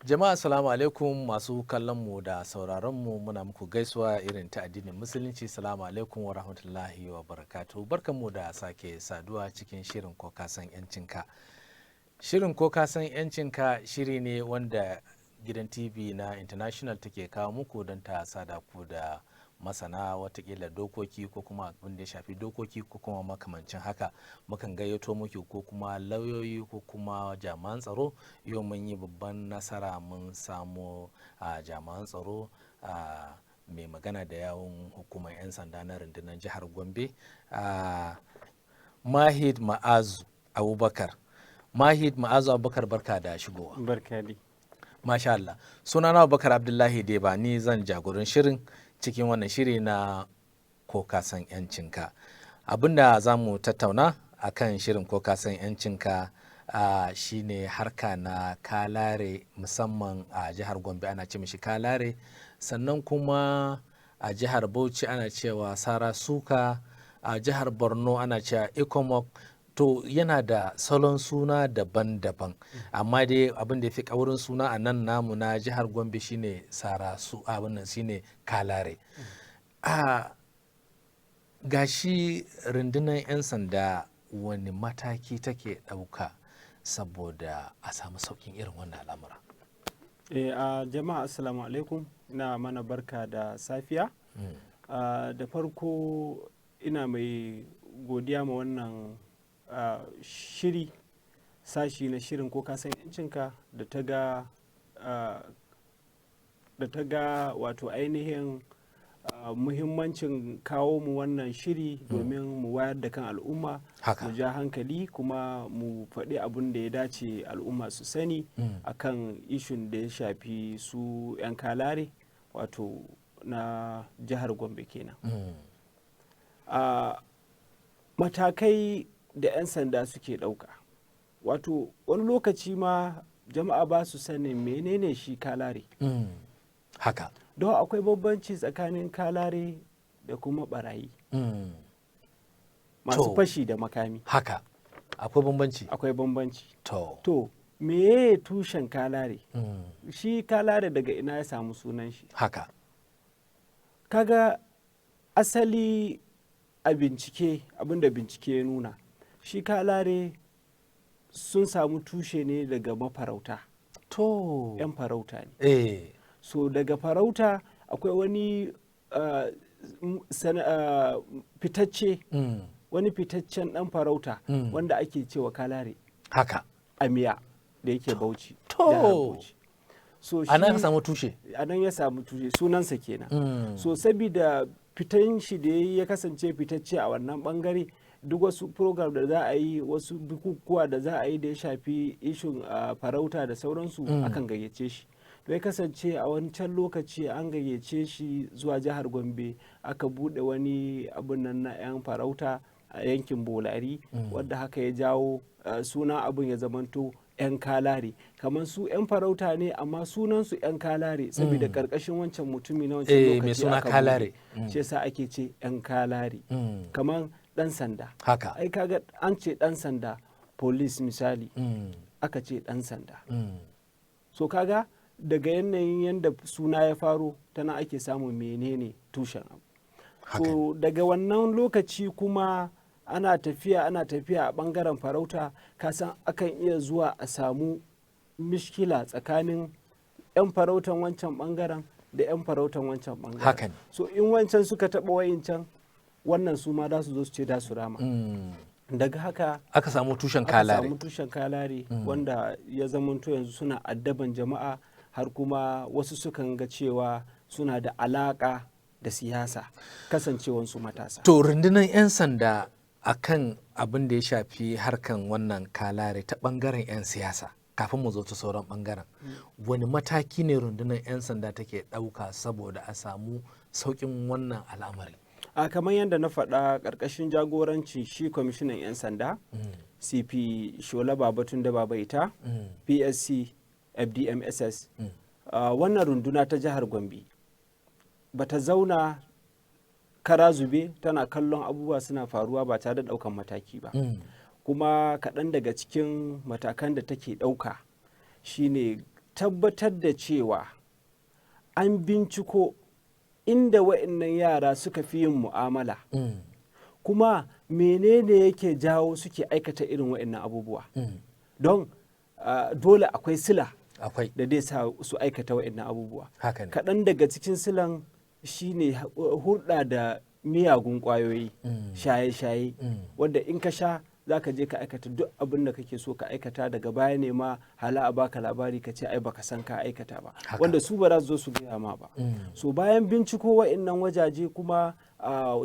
Jama'a, assalamu alaikum. Masu kallon mu da sauraron mu, muna muku gaisuwa irin ta addinin Musulunci. Salamu alaikum wa rahmatullahi wa barakatuhu. Barkanmu da sake saduwa cikin shirin Ko ka san yancinka. Shirin Ko ka san yancinka shiri ne wanda gidan TV na International take kawo muku don ta sada ku da masana watakila dokoki ko kuma abin da ya shafi dokoki ko kuma makamancin haka. Mukan gayyato muku ko kuma lauyoyi ko kuma jami'an tsaro. Yau mun yi babban nasara, mun samo a jami'an tsaro, a mai magana da yawun hukumar 'yan sanda na rundunar jihar Gombe, a Mahid Ma'azu Abubakar. Mahid Ma'azu Abubakar, barka da shigowa. Barka dai. Masha Allah. Sunana Abubakar Abdullahi Deba, ni zan jagoran shirin cikin wannan shiri na Ko ka san yancinka. Abinda za mu tattauna a kan shirin Ko ka san yancinka shine harka na kalare, musamman a jihar Gombe ana ce mishi kalare, sannan kuma a jihar Bauchi ana cewa sara suka, a jihar Borno ana cewa ecomog. To, yana da salon suna daban-daban, amma dai abin da ya fi kaurin suna a nan namu na jihar Gombe shine sara su, abin nan shine kalare. A gashi rundunar 'yan sanda, wani mataki take ɗauka saboda a samu sauƙin irin wannan al'amura? A jama'a, assalamu alaikum. Ina mana barka da safiya. Da farko ina mai godiya ma wannan shiri, sashi na shirin Ko kasan yancinka, da ta ga wato ainihin muhimmancin kawo mu wannan shiri domin mu wayar da kan al'umma, mu ja hankali, kuma mu faɗi abin da ya dace al'umma su sani akan issue-n da ya shafi su 'yan kalare, wato na jihar Gombe kenan. Matakai da 'yan sanda suke ɗauka, wato wani lokaci ma jama'a ba su sanin menene shi kalare. Haka. Don akwai bambanci tsakanin kalare da kuma barayi masu fashi da makami. Haka, akwai bambanci. Akwai bambanci. To, meye tushen kalare? Shi kalare daga ina ya samu sunan shi? Kaga asali a bincike, abinda bincike ya nuna, shi kalare sun samu tushe ne daga mafarauta. 'Yan farauta ne. So daga farauta akwai wani fitacce, wani fitaccen dan farauta wanda ake cewa kalare a Miya da yake Bauchi, jihar Bauchi. So a nan ka samu tushe. A nan ya samu tushe, sunansa kenan. So sabida fitan shi da ya kasance fitacce a wannan bangare, duk wasu program da za a yi, wasu bukukuwa da za a yi da ya shafi issue-n farauta da sauransu, akan gayyace shi. To, ya kasance a wancan lokaci an gayyace shi zuwa jihar Gombe, aka bude wani abun nan na 'yan farauta a yankin Bolari, wadda haka ya jawo suna abun ya zamanto 'yan kalare. Kamar su 'yan farauta ne, amma sunansu 'yan kalare saboda karkashin wancan mutumi na wancan lokaci mai suna aka kalare. bude. Shi yasa ake ce 'yan kalare. Kamar dan sanda, ai kaga an ce dan sanda, police misali, aka ce dan sanda. So kaga daga yanayin yadda suna ya faro, tana ake samun menene tushen abu. So daga wannan lokaci kuma ana tafiya, ana tafiya a bangaren farauta, kasan akan iya zuwa a samu mishkila tsakanin 'yan farautan wancan bangaren da 'yan farautan wancan bangaren. Haka ne. So in wancan suka taɓa wa'incan, wannan su ma za su zo su ce da su rama. Daga haka aka samu tushen aka kalare. Samu tushen kalare, wanda ya zamanto yanzu suna addaban jama'a, har kuma wasu sukan ga cewa suna da alaka da siyasa kasancewansu matasa. To, rundunar 'yan sanda akan abin da ya shafi harkan wannan kalare ta bangaren 'yan siyasa, kafin mu zo ta sauran bangaren, wani mataki ne rundunar 'yan sanda take ɗauka saboda a samu sauƙin wannan al'amari? A kamar yadda na faɗa, ƙarƙashin jagorancin shi kwamishinan 'yan sanda, CP Shola Babatunde Babaita, PSC FDMSS, wannan runduna ta jihar Gombe bata zauna kara zube tana kallon abubuwa suna faruwa ba tare da ɗaukan mataki ba. Kuma kaɗan daga cikin matakan da take ɗauka shine tabbatar da cewa an binciko inda wa'annan yara suka fi yin mu'amala, kuma menene yake jawo suke aikata irin wa'annan abubuwa, don dole akwai sila Akwai. da dai sa su aikata wa'annan abubuwa. Haka ne. Kaɗan daga cikin silan shine hurɗa da miyagun ƙwayoyi, shaye-shaye, wanda in ka sha za ka je ka aikata duk abin da kake so ka aikata. Daga baya ne ma hala a baka labari ka ce ai baka san ka aikata ba, wanda su ba za su zo su gaya ma ba. So bayan binciko wa'annan wajaje kuma,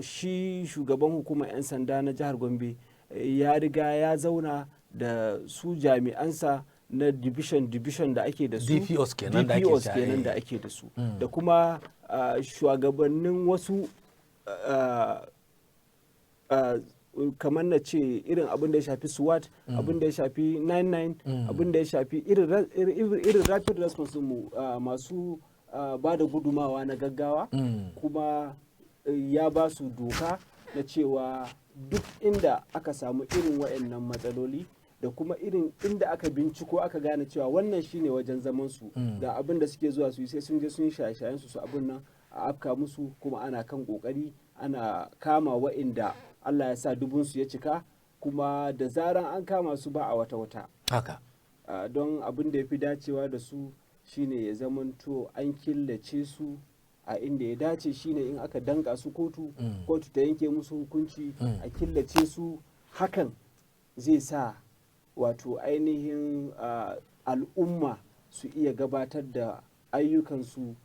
shi shugaban hukumar 'yan sanda na jihar Gombe ya riga ya zauna da su jami'ansa na division division da ake da su. DPOs kenan da ake DPOs cewa, kenan da ake da su, da kuma shugabannin wasu, kamar na ce irin abin da ya shafi SWAT, abin da ya shafi 99, abin da ya shafi irin rapid response mu, masu ba da gudumawa na gaggawa. Kuma ya ba su doka na cewa duk inda aka samu irin waɗannan matsaloli da kuma irin inda aka binciko aka gane cewa wannan shine wajen zaman su, ga abin da suke zuwa su yi, sai sun je sun yi shaye-shayen su, su abin nan a afka musu. Kuma ana kan kokari ana kama wa'inda Allah ya sa dubun su ya cika, kuma da zaran an kama su ba a wata wata. Don abin da ya fi dacewa da su shine ya zamanto an killace su a inda ya dace, shine in aka danka su kotu, kotu ta yanke musu hukunci, a killace su. Hakan zai sa wato ainihin al'umma su iya gabatar da ayyukansu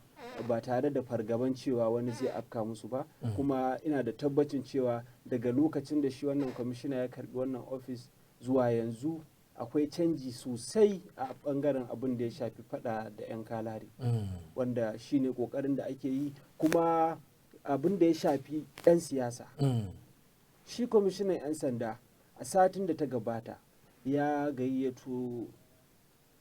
ba tare da fargaban cewa wani zai afka musu ba. Kuma ina da tabbacin cewa daga lokacin da shi wannan kwamishina ya karbi wannan ofis zuwa yanzu, akwai canji sosai a bangaren abin da ya shafi fada da 'yan kalare, wanda shine kokarin da ake yi. Kuma abin da ya shafi 'yan siyasa, shi kwamishinan 'yan sanda a satin da ta gabata ya gayyato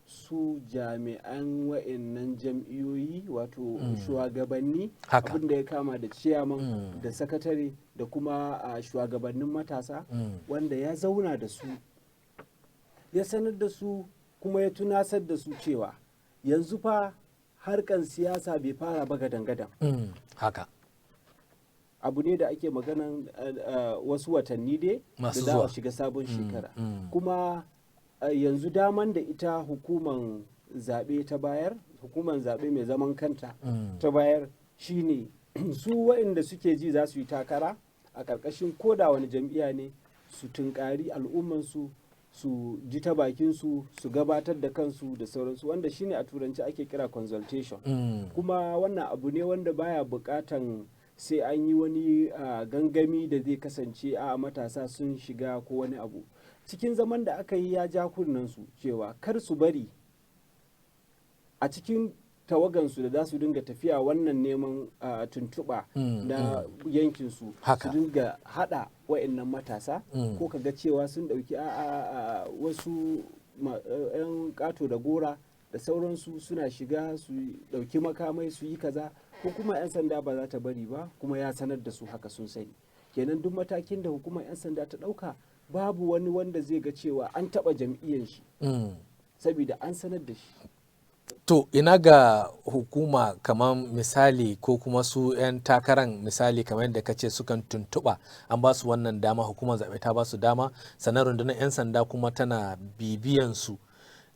su jami'an wa'annan jam'iyyoyi, wato shugabanni, abin da ya kama da ciyaman da sakatare da kuma shugabannin matasa, wanda ya zauna da su, ya sanar da su kuma ya tunasar da su cewa yanzu fa harkan siyasa bai fara ba gadan-gadan. Abu ne da ake maganan wasu watanni dai da Masu za zuwa. a shiga sabon shekara. Kuma yanzu daman da ita hukuman zaɓe ta bayar, hukuman zaɓe mai zaman kanta ta bayar, shine su waɗanda suke ji za su yi takara a ƙarƙashin koda wani jam'iyya ne, su tunkari al'ummansu, su ji ta bakinsu, su gabatar da kansu da sauransu, wanda shine a turanci ake kira consultation. Kuma wannan abu ne wanda baya bukatan sai an yi wani gangami da zai kasance a matasa sun shiga ko wani abu. Cikin zaman da aka yi, ya ja su cewa kar su bari a cikin tawagansu da za su dinga tafiya wannan neman tuntuɓa na yankinsu, su dinga haɗa wa'annan matasa, ko kaga cewa sun ɗauki wasu 'yan ƙato da gora da sauransu suna shiga su ɗauki makamai su yi kaza, ko kuma 'yan sanda ba za ta bari ba. Kuma ya sanar da su haka, sun sani kenan. Duk matakin da hukumar 'yan sanda ta ɗauka, babu wani wanda zai ga cewa an taɓa jam'iyyar shi, saboda an sanar da shi. To, ina ga hukuma kamar misali ko kuma su 'yan takaran misali, kamar yadda ka ce sukan tuntuɓa, an ba su wannan dama, hukumar zaɓe ta ba su dama, sannan rundunar 'yan sanda kuma tana bibiyan su.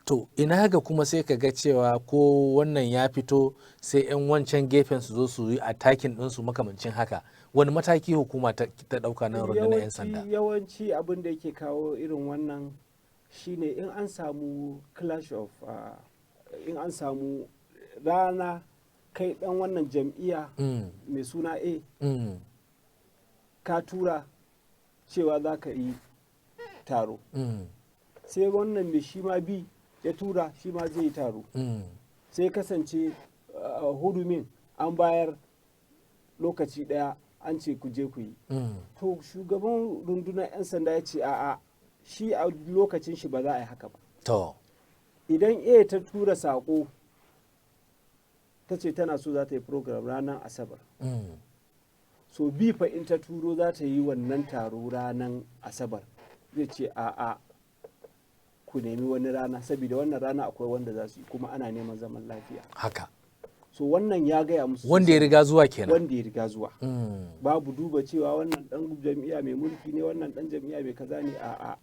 To, ina ga kuma sai ka ga cewa ko wannan ya fito, sai 'yan wancan gefen su zo su yi attacking ɗinsu, makamancin haka. Wani mataki hukuma ta ɗauka na rundunar 'yan sanda? Yawanci abin da yake kawo irin wannan shine in an samu clash of in an samu rana kai dan wannan jam'iyya mai suna A, ka tura cewa za ka yi taro, sai wannan mai shi ma B ya tura shi ma zai yi taro, sai kasance hurumin an bayar lokaci daya, an ce ku je ku yi. To, shugaban rundunar 'yan sanda ya ce a'a, shi a lokacin shi ba za a yi haka ba. Idan A ta tura sako ta ce tana so za ta yi program ranar Asabar, so B fa in ta turo za ta yi wannan taro ranar Asabar, zai ce a'a. Ku nemi wani rana, saboda wannan rana akwai wanda za su yi, kuma ana neman zaman lafiya. So wannan ya gaya musu Wanda ya sosai. riga zuwa kenan. Wanda ya riga zuwa. Babu duba cewa wannan dan jam'iyya mai mulki ne, wannan dan jam'iyya mai kaza ne. A'a,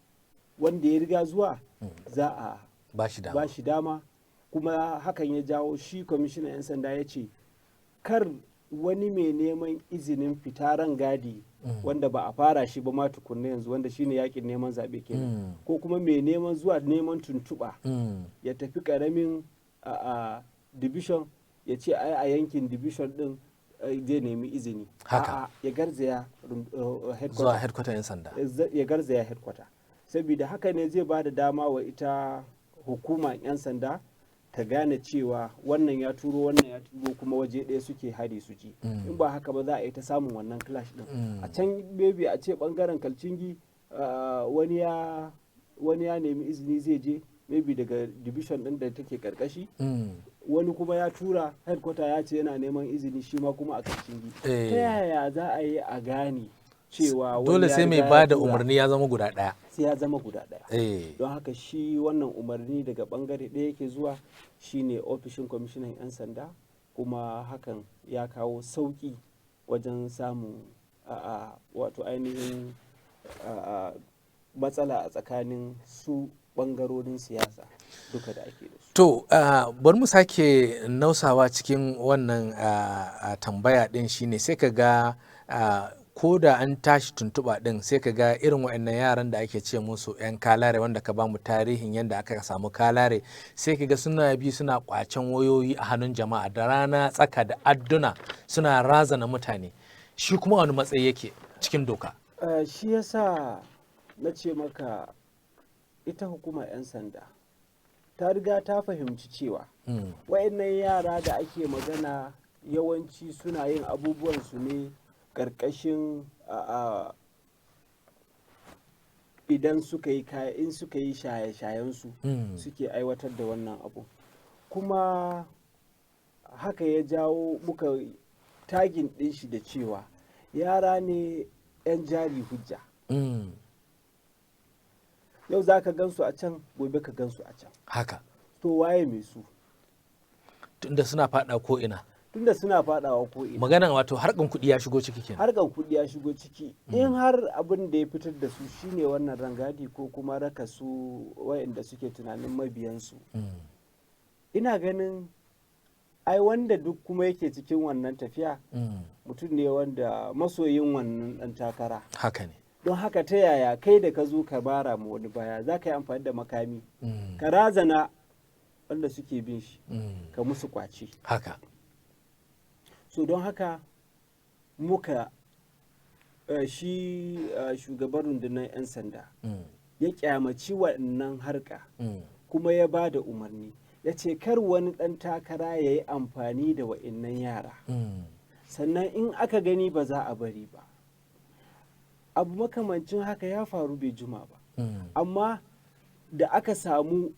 wanda ya riga zuwa za a ba shi dama. Ba shi dama. Kuma hakan ya jawo shi kwamishinan 'yan sanda ya ce kar wani mai neman izinin fita rangadi wanda ba a fara shi ba ma tukunna yanzu, wanda shine yakin neman zaɓe kenan, ko kuma mai neman zuwa neman tuntuɓa, ya tafi karamin a division ya ce ai a yankin division din zai nemi izini. A'a, ya garzaya headquarter. Zuwa headquarter 'yan sanda. Ya garzaya headquarter, saboda haka ne zai ba da dama wa ita hukumar 'yan sanda ta gane cewa wannan ya turo, wannan ya turo, kuma waje ɗaya suke hari su ji. In ba haka ba, za a yi ta samun wannan clash din. A can maybe a ce bangaren Kalcingi, wani ya nemi izini zai je maybe daga division din da take karkashi, wani kuma ya tura headquarter ya ce yana neman izini shi ma kuma a Kalcingi. Ta yaya za a yi a gane cewa wani Dole ya sai mai riga ya ba da tura? umarni ya zama guda ɗaya. Sai ya zama guda ɗaya. Don haka shi wannan umarni daga bangare ɗaya yake zuwa, shine ofishin kwamishinan 'yan sanda. Kuma hakan ya kawo sauƙi wajen samun wato ainihin matsala a tsakanin su bangarorin siyasa duka da ake da su. To, bari mu sake nausawa cikin wannan tambaya ɗin. Shine sai ka ga ko da an tashi tuntuɓa ɗin, sai ka ga irin waɗannan yaran da ake ce musu 'yan kalare, wanda ka bamu tarihin yadda aka samu kalare, sai ka ga suna bi suna ƙwacen wayoyi a hannun jama'a da rana tsaka da adduna, suna razana mutane. Shi kuma wani matsayi yake cikin doka? Shi yasa na ce maka ita hukumar 'yan sanda ta riga ta fahimci cewa wayannan yara da ake magana yawanci suna yin abubuwan su ne ƙarƙashin idan suka yi kaya, in suka yi shaye-shayensu suke aiwatar da wannan abu. Kuma haka ya jawo muka tagging ɗin shi da cewa yara ne 'yan jari hujja. Yau za ka gansu a can, gobe ka gansu a can. To waye mai su? Tunda suna faɗa ko ina. Tunda suna fadawa ko ina. Maganan wato harkan kuɗi ya shigo ciki kenan. Harkar kuɗi ya shigo ciki. In har abin da ya fitar da su shine wannan rangadi ko kuma raka su wayanda suke tunanin mabiyansu, ina ganin ai wanda duk kuma yake cikin wannan tafiya mutum ne wanda masoyin wannan ɗan takara. Haka ne. Don haka ta yaya kai da ka zo ka bara ma wani baya za ka yi amfani da makami ka razana wanda suke bin shi, ka musu kwace? So don haka muka shi shugaban rundunar 'yan sanda ya kyamaci wannan harka, kuma ya ba da umarni, ya ce kar wani ɗan takara ya yi amfani da wa'innan yara. Sannan in aka gani ba za a bari ba. Abu makamancin haka ya faru bai juma ba, amma da aka samu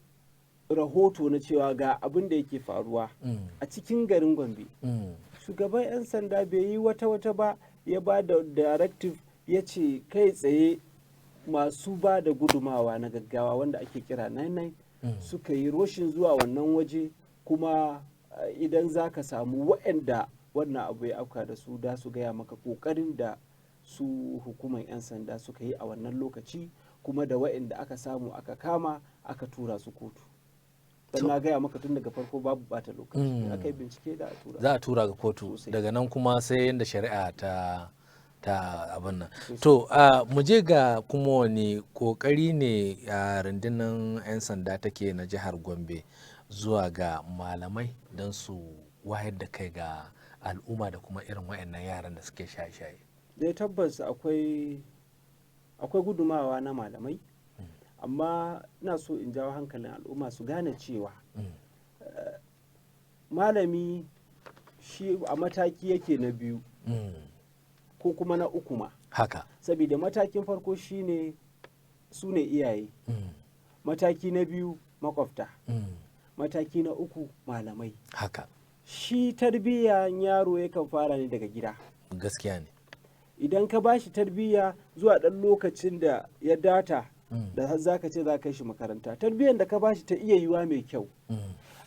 rahoto na cewa ga abin da yake faruwa a cikin garin Gombe, shugaban 'yan sanda bai yi wata wata ba, ya ba da directive, ya ce kai tsaye masu ba da gudumawa na gaggawa wanda ake kira 99 suka yi rushing zuwa wannan waje. Kuma idan za ka samu waɗanda wannan abu ya afka da su, da su gaya maka ƙoƙarin da su hukumar 'yan sanda suka yi a wannan lokaci, kuma da waɗanda aka samu aka kama aka tura su kotu. Don na gaya maka tun daga farko babu bata lokaci. In aka yi bincike da a tura. Za a tura ga kotu. Sosai. Daga nan kuma sai yadda shari'a ta abin nan. To, mu je ga kuma wani kokari ne a rundunar 'yan sanda take na jihar Gombe zuwa ga malamai don su wayar da kai ga al'umma da kuma irin wayannan yaran da suke shaye-shaye? Dai tabbas akwai gudumawa na malamai, amma ina so in jawo hankalin al'umma su gane cewa malami shi a mataki yake na biyu ko kuma na uku ma, saboda matakin farko shine su ne iyaye, mataki na biyu makwabta, mataki na uku malamai. Shi tarbiyyan yaro yakan fara ne daga gida. Gaskiya ne. Idan ka ba shi tarbiyya, zuwa ɗan lokacin da ya data Da har zaka ce za ka kai shi makaranta, tarbiyyar da ka bashi ta iya yiwa mai kyau,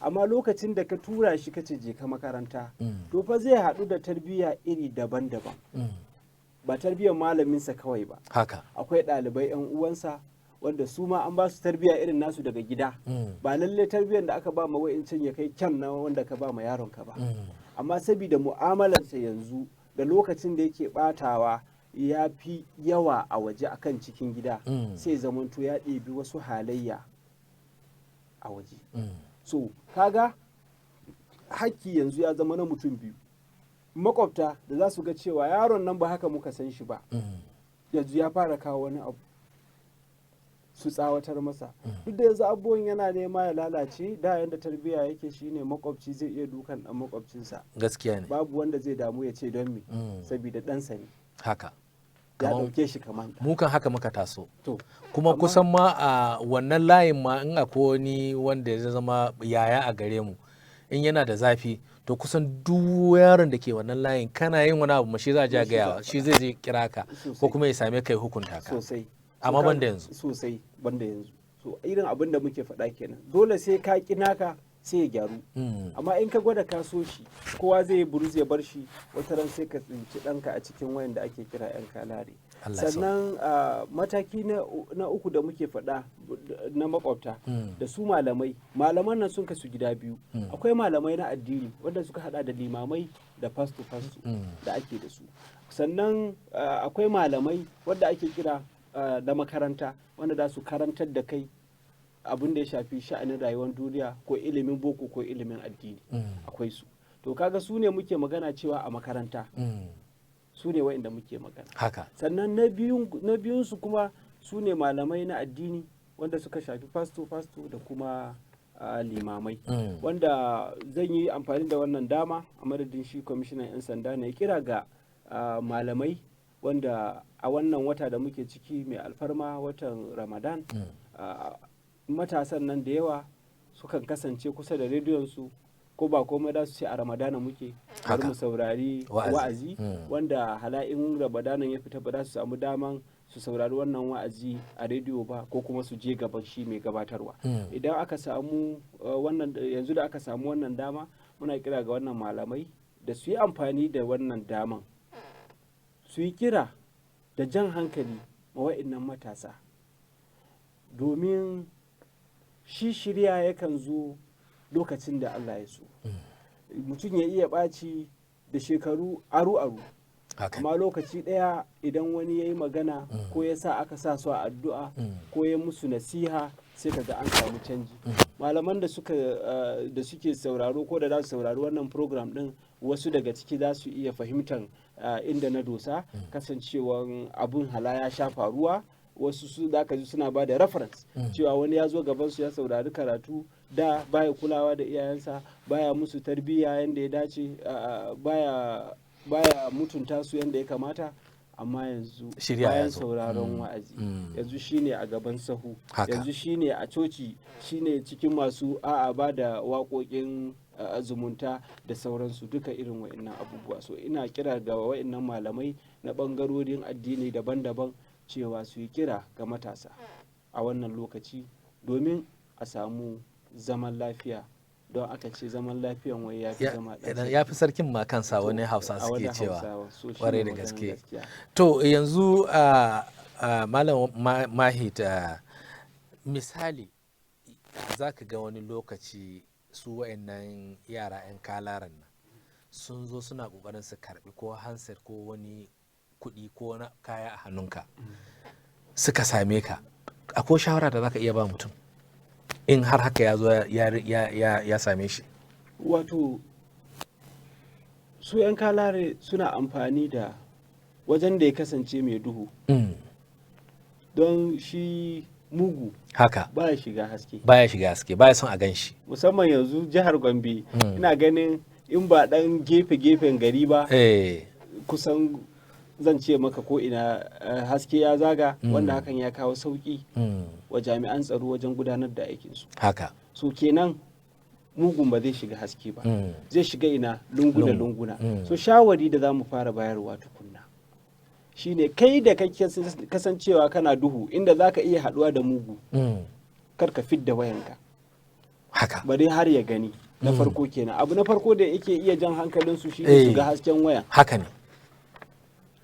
amma lokacin da ka tura shi ka ce je ka makaranta, to fa zai haɗu da tarbiyya iri daban-daban, ba tarbiyyar malaminsa kawai ba. Akwai ɗalibai 'yan uwansa wanda su ma an ba su tarbiyya irin nasu daga gida. Ba lalle tarbiyyar da aka ba ma wa'incan ya kai kyan na wanda ka ba ma yaronka ba, amma saboda mu'amalarsa yanzu da lokacin da yake batawa ya fi yawa a waje akan cikin gida, sai zamanto ya ɗebi wasu halayya a waje. So kaga hakki yanzu ya zama na mutum biyu: makwabta da za su ga cewa yaron nan ba haka muka san shi ba, yanzu ya fara kawo wani abu, su tsawatar masa. Duk da yanzu abubuwan yana nema ya lalace, da yanda tarbiyya yake shine makwabci zai iya dukan dan makwabcinsa, Gaskiya ne. babu wanda zai damu ya ce don me, saboda ɗansa ne, ya ɗauke shi kamar ɗa. Mu kan haka muka taso. To, kuma kusan ma a wannan layin ma, in akwai wani wanda ya zama yaya a gare mu, in yana da zafi, to kusan duk yaron da ke wannan layin, kana yin wani abu ma, shi za a je a Shi za a gaya, shi zai je kira ka ko kuma ya same ka ya hukunta ka. Amma So ban da yanzu. Sosai, banda yanzu. So irin abin da muke faɗa kenan, dole sai ka ƙi naka sai ya gyaru. Amma in ka gwada ka so shi, kowa zai yi buruz ya bar shi, wata ran sai ka tsinci ɗanka a cikin wayanda ake kira 'yan kalare. Allah ya sauke. Sannan mataki na uku da muke faɗa na makwabta da su malamai. Malaman nan sun kasu gida biyu. Akwai malamai na addini wanda suka hada da limamai da fasto fasto da ake da su. Sannan akwai malamai wanda ake kira na makaranta, wanda za su karantar da kai abin da ya shafi sha'anin rayuwar duniya, ko ilimin boko ko ilimin addini. Akwai su. To kaga su ne muke magana cewa a makaranta, su ne wa'inda muke magana. Sannan na biyun su kuma su ne malamai na addini wanda suka shafi fasto fasto da kuma limamai, wanda zan yi amfani da wannan dama a madadin shi kwamishinan 'yan sanda ne kira ga malamai, wanda a wannan wata da muke ciki mai alfarma, watan Ramadan, matasan nan da yawa sukan kasance kusa da rediyonsu, ko ba komai da su ce a Ramadana muke, bari mu saurari Wa'azi. wa'azi, wanda hala'in Ramadanan ya fita ba za su samu daman su saurari wannan wa'azi a rediyo ba, ko kuma su je gaban shi mai gabatarwa. Idan aka samu wannan, yanzu da aka samu wannan dama, muna kira ga wannan malamai da su yi amfani da wannan daman su yi kira da jan hankali ma wa'innan matasa, domin shi shirya yakan zo lokacin da Allah ya so. Mutum ya iya ɓaci da shekaru aru-aru, amma lokaci ɗaya idan wani ya yi magana, ko ya sa aka sa su a addu'a, ko ya musu nasiha, sai kaga an samu canji. Malaman da suka da suke sauraro ko da za su saurari wannan program din, wasu daga ciki za su iya fahimtar inda na dosa, kasancewan abun hala ya sha faruwa. Wasu su da ka ji suna ba da reference cewa wani ya zo gaban su ya saurari karatu, da baya kulawa da iyayensa, baya musu tarbiyya yadda ya dace, baya mutunta su yadda ya kamata, amma yanzu Shirya ya bayan zo. sauraron wa'azi, yanzu shine a gaban sahu, yanzu shine a coci, shine cikin masu a'a ba da waƙoƙin zumunta da sauransu, duka irin wa'innan abubuwa. So ina kira ga wa'innan malamai na ɓangarorin addini daban-daban cewa su yi kira ga matasa a wannan lokaci domin a samu zaman lafiya, don aka ce zaman lafiyan wai ya fi zama ɗan sarki. Ya fi sarkin ma kansa, wani Hausa A suke wani cewa. Hausawa. So shine Kwarai da maganan gaske. gaskiya. To yanzu a Malam Mahit, misali za ka ga wani lokaci su wa'annan yara 'yan kalaran nan sun zo suna kokarin su karbi ko handset ko wani kuɗi ko wani kaya a hannunka, suka same ka, akwai shawara da za ka iya ba mutum in har haka ya zo ya same shi? Wato su 'yan kalare suna amfani da wajen da ya kasance mai duhu, don shi mugu baya shiga haske. Baya shiga haske, baya son a gan shi. Musamman yanzu jihar Gombe, ina ganin in ba dan gefe-gefen gari ba, kusan zan ce maka ko ina haske ya zaga, wanda hakan ya kawo sauki wa jami'an tsaro wajen gudanar da aikinsu. So kenan mugun ba zai shiga haske ba, zai shiga ina? Lunguna, Lungu. lunguna. So shawari da za mu fara bayarwa tukunna Shine kai da kake kasancewa kana duhu inda za ka iya haɗuwa da mugu, kar ka fidda wayanka. Bari har ya gani. Na farko kenan. Abu na farko da yake iya jan hankalinsu shine su ga hasken waya, haka ne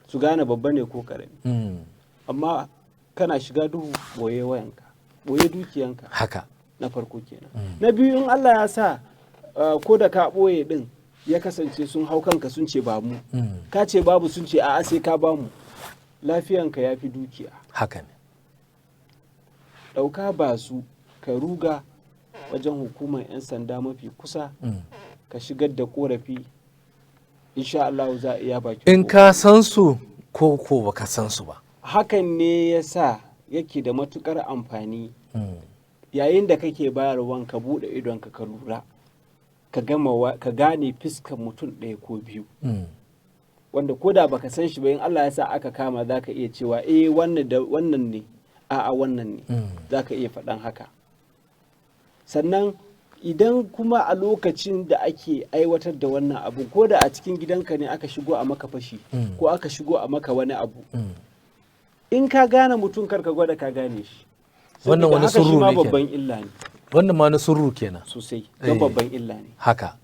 su gane babba ne ko karami. Amma kana shiga duhu, boye wayanka, boye dukiyanka. Na farko kenan. Na biyu, in Allah ya sa ko da ka ɓoye din, ya kasance sun hau kanka sun ce ba mu, ka ce babu, sun ce a'a sai ka bamu, lafiyanka ya fi dukiya. haka ne Ɗauka ba su, ka ruga wajen hukumar 'yan sanda mafi kusa, ka shigar da korafi. Insha Allah za a iya bakin In ka san su ko baka san su ba. Hakan ne ya sa yake da matukar amfani yayin da kake bayarwan, ka buɗe idonka, ka lura, ka gama ka gane fiskan mutum ɗaya ko biyu, wanda ko da baka san shi ba, in Allah ya sa aka kama, za ka iya cewa eh, wannan da wannan ne, a'a, wannan ne. Za ka iya faɗan haka. Sannan idan kuma a lokacin da ake aiwatar da wannan abu, ko da a cikin gidanka ne aka shigo a maka fashi ko aka shigo a maka wani abu, in ka gane mutum, kar ka gwada ka gane shi. Wannan Saboda wani haka shi sirru ma ne kenan. babban illa ne. Wannan ma na sirru kenan. Sosai, don babban illa ne. Haka,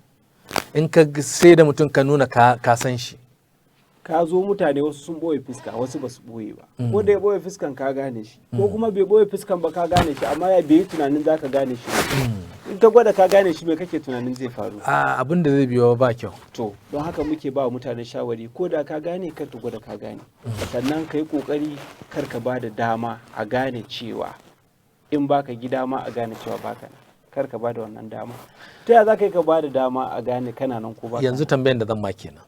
in ka sai da mutum ka nuna ka san shi. Ka zo mutane, wasu sun boye fuska, wasu ba su boye ba. Ko da ya boye fuskan ka gane shi, ko kuma bai boye fuskan ba ka gane shi, amma ya bai yi tunanin za ka gane shi ba. In ka gwada ka gane shi, me kake tunanin zai faru? A abin da zai biyo ba kyau. To, don haka muke ba wa mutane shawari, ko da ka gane, kar ka gwada ka gane. Sannan ka yi kokari kar ka ba da dama a gane cewa in baka gida ma a gane cewa baka nan. Kar ka ba da wannan dama. Ta yaya za ka yi ka ba da dama a gane kana nan ko baka Yanzu nan? tambayan da zan ma kenan.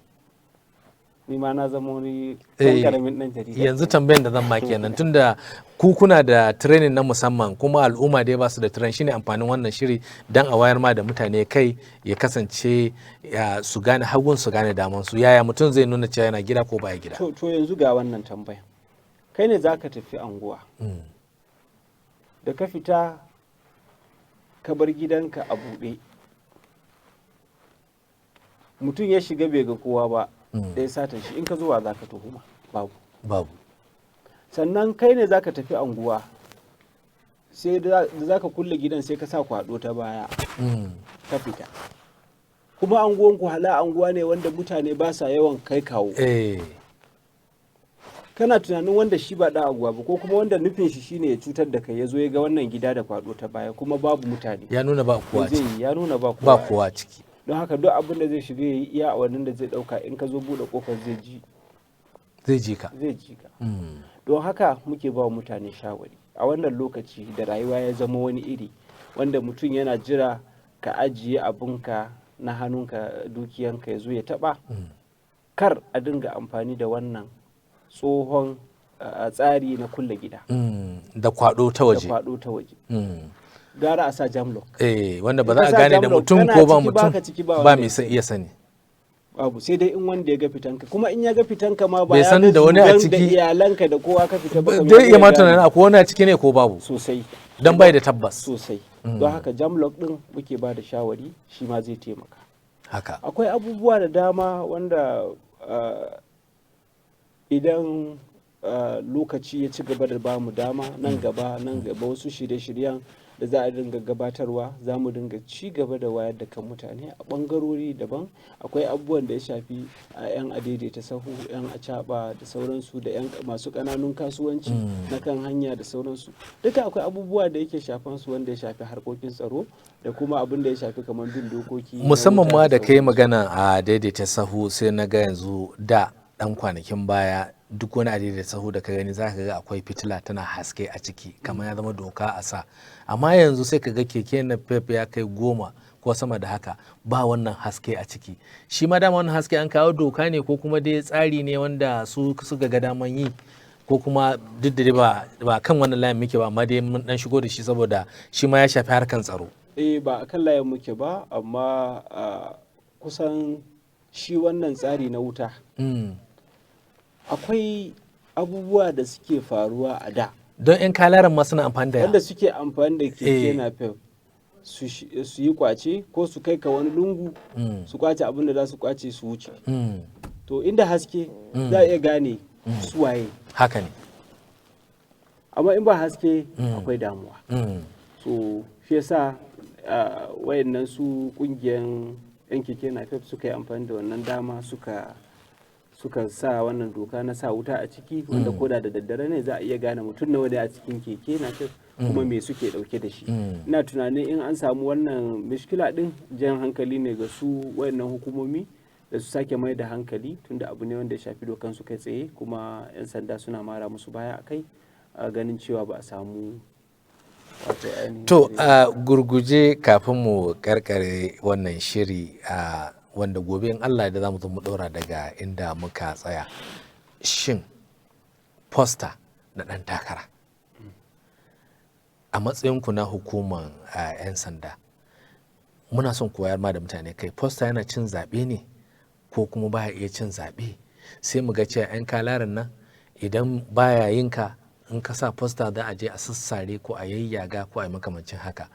Ni ma na zama wani ɗan karamin ɗan jarida. Yanzu tambayan da zan ma kenan, tunda ku kuna da training na musamman kuma al'umma dai ba su da training, shine amfanin wannan shiri, dan a wayar ma da mutane kai, ya kasance su gane hagun, su gane daman su. Yaya mutum zai nuna cewa yana gida ko baya gida? To, yanzu ga wannan tambayan. Kai ne za ka tafi anguwa. Da ka fita ka bar gidanka a buɗe, mutum ya shiga bai ga kowa ba, da ya sata shi, in ka zuwa za ka tuhuma? Babu. Babu. Sannan kai ne za ka tafi anguwa, sai da za ka kulle gidan sai ka sa kwado ta baya ka fita. Kuma anguwanku hala anguwa ne wanda mutane ba sa yawan kai kawo. Kana tunanin wanda shi ba ɗan anguwa ba, ko kuma wanda nufin shi shine ya cutar da kai, ya zo ya ga wannan gida da kwado ta baya kuma babu mutane. Ya nuna ba kowa Me zai ciki. yi? Ya nuna ba kowa. Ba kowa ciki. Don haka duk abin da zai shiga ya yi iya a wannan da zai ɗauka, in ka zo buɗe kofar zai ji. Zai ji ka. Zai ji ka. Don haka muke ba wa mutane shawari a wannan lokaci da rayuwa ya zama wani iri, wanda mutum yana jira ka ajiye abunka na hannunka, dukiyanka, ya zo ya taba. Kar a dinga amfani da wannan tsohon tsari na kulle gida Da kwado ta da waje. kwado ta waje. Gara a sa jam lock. Eh, wanda ba In za ka a sa gane da jam lock, mutum kana ko ba ciki, mutum baka ciki, ba ba wanda mai ya iya sani. Babu, sai dai in wanda ya ga fitanka. Kuma in ya ga fitanka ma ba Bai ya san ga da wani a zugan da ciki. iyalanka da kowa ka fita ba, kamar Zai iya ma gane. tunanin akwai wani a ciki ne ko babu. Sosai. Dan bai da tabbas. Sosai. Don haka jam lock din muke ba da shawari, shi ma zai taimaka. Akwai abubuwa da dama wanda idan lokaci ya ci gaba da bamu dama nan gaba, nan gaba wasu shirye-shiryen da za a dinga gabatarwa, za mu dinga ci gaba da wayar da kan mutane a bangarori daban. Akwai abubuwan da ya shafi a 'yan adaidaita sahu, 'yan acaba da sauransu, da 'yan masu ƙananun kasuwanci na kan hanya da sauransu. Duka akwai abubuwa da yake shafan su, wanda ya shafi harkokin tsaro da kuma abin da ya shafi kamar bin dokoki na Musamman wuta ma da kai sauransu. magana a daidaita sahu, sai na ga yanzu da dan kwanakin baya duk wani a daidaita sahu da ka gani, za ka ga akwai fitila tana haske a ciki, kamar ya zama doka a sa. Amma yanzu sai ka ga keke napep ya kai 10 ko sama da haka, ba wannan haske a ciki. Shi ma dama wannan haske an kawo doka ne, ko kuma dai tsari ne wanda su suka ga daman yi, ko kuma duk da dai ba kan wannan layin muke ba, amma dai mun dan shigo da shi saboda shi ma ya shafi harkan tsaro. Eh, ba a kan layin muke ba, amma kusan shi wannan tsari na wuta, akwai abubuwa da suke faruwa a da Don 'yan kalaran ma suna amfani da wanda suke amfani da keke napep su yi kwace ko su kai ka wani lungu, su kwace abin da za su kwace su wuce. To, inda haske za a iya gane Suwaye? Haka ne. Amma in ba haske, akwai damuwa. So shi yasa wayannan su kungiyan yan keke napep suka yi amfani da wannan dama suka sa wannan doka na sa wuta a ciki, wanda koda da daddare ne za a iya gane mutum nawa ne a cikin keke napep kuma me suke dauke da shi. Ina tunanin in an samu wannan mishkila din, jan hankali ne ga su wayannan hukumomi da su sake mai da hankali, tunda abu ne wanda ya shafi dokan su kai tsaye, kuma 'yan sanda suna mara musu baya a kai, a ganin cewa ba a samu wato ainihin. To, a gurguje kafin mu karkare wannan shiri, a wanda gobe in Allah da za mu zo mu ɗora daga inda muka tsaya. Shin poster na ɗan takara, a matsayinku na hukumar 'yan sanda, muna son ku wayar ma da mutane kai, poster yana cin zaɓe ne ko kuma baya iya cin zaɓe? Sai mu ga cewa 'yan kalarin nan, idan baya yin ka, in ka sa poster za a je a sassare ko a yayyaga ko a yi makamancin haka.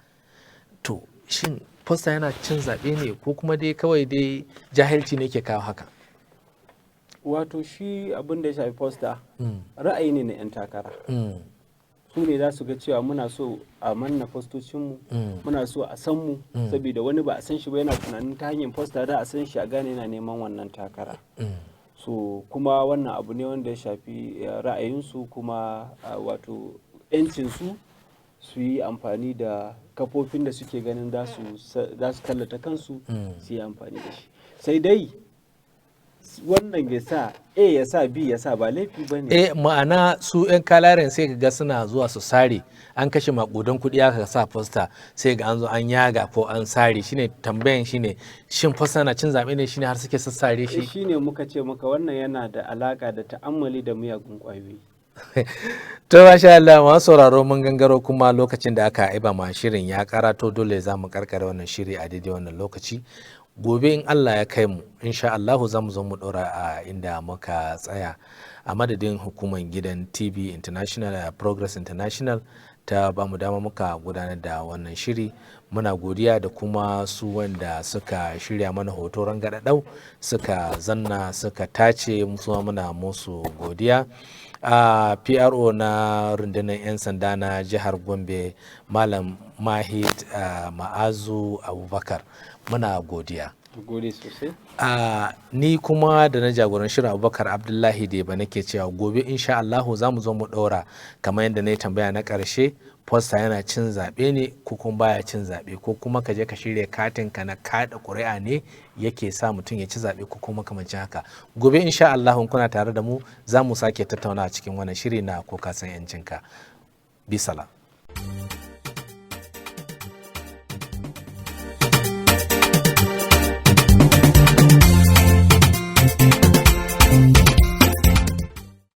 To, shin poster yana cin zaɓe ne ko kuma dai kawai dai jahilci ne ke kawo haka? Wato shi abin da ya shafi poster, ra'ayi ne na 'yan takara. Su ne za su ga cewa muna so a manna fastocinmu, muna so a san mu, saboda wani ba a san shi ba, yana tunanin ta hanyar poster da a san shi, a gane yana neman wannan takara. So kuma wannan abu ne wanda ya shafi ra'ayinsu kuma wato 'yancinsu su yi amfani da kafofin da suke ganin za su tallata kansu, su yi amfani da shi. Sai dai wannan ya sa A ya sa B ya sa, ba laifi ba ne. Eh, ma'ana su 'yan kalaren sai ka ga suna zuwa su sare, an kashe makudan kuɗi aka sa poster, sai ga an zo an yaga ko an sare. Shine tambayan, shine shin poster na cin zaɓe ne, shine har suke sassare shi? Shine muka ce maka wannan yana da alaka da ta'ammali da miyagun ƙwayoyi. To, masha Allah, masu sauraro, mun gangaro kuma lokacin da aka aiba ma shirin ya karato, dole za mu karkare wannan shiri a daidai wannan lokaci. Gobe in Allah ya kai mu, insha Allahu, za mu zo mu dora a inda muka tsaya. A madadin hukumar gidan TV International, Progress International, ta ba mu dama muka gudanar da wannan shiri, muna godiya, da kuma su wanda suka shirya mana hoto rangadadau, suka zanna suka tace musu, muna musu godiya. A PRO na rundunar 'yan sanda na jihar Gombe, Malam Mahid Ma'azu Abubakar, muna godiya. Gode sosai. Ni kuma da na jagoran shirin, Abubakar Abdullahi da ba, nake cewa gobe insha Allahu za mu zo mu ɗora kamar yadda na yi tambaya na ƙarshe: poster yana cin zaɓe ne ko kuma baya cin zaɓe, ko kuma ka je ka shirya katin ka na kaɗa ƙuri'a ne yake sa mutum ya ci zaɓe, ko kuma makamancin haka. Gobe insha Allahu kuna tare da mu, za mu sake tattauna a cikin wannan shiri na Ko Ka San 'Yancinka. Bisala.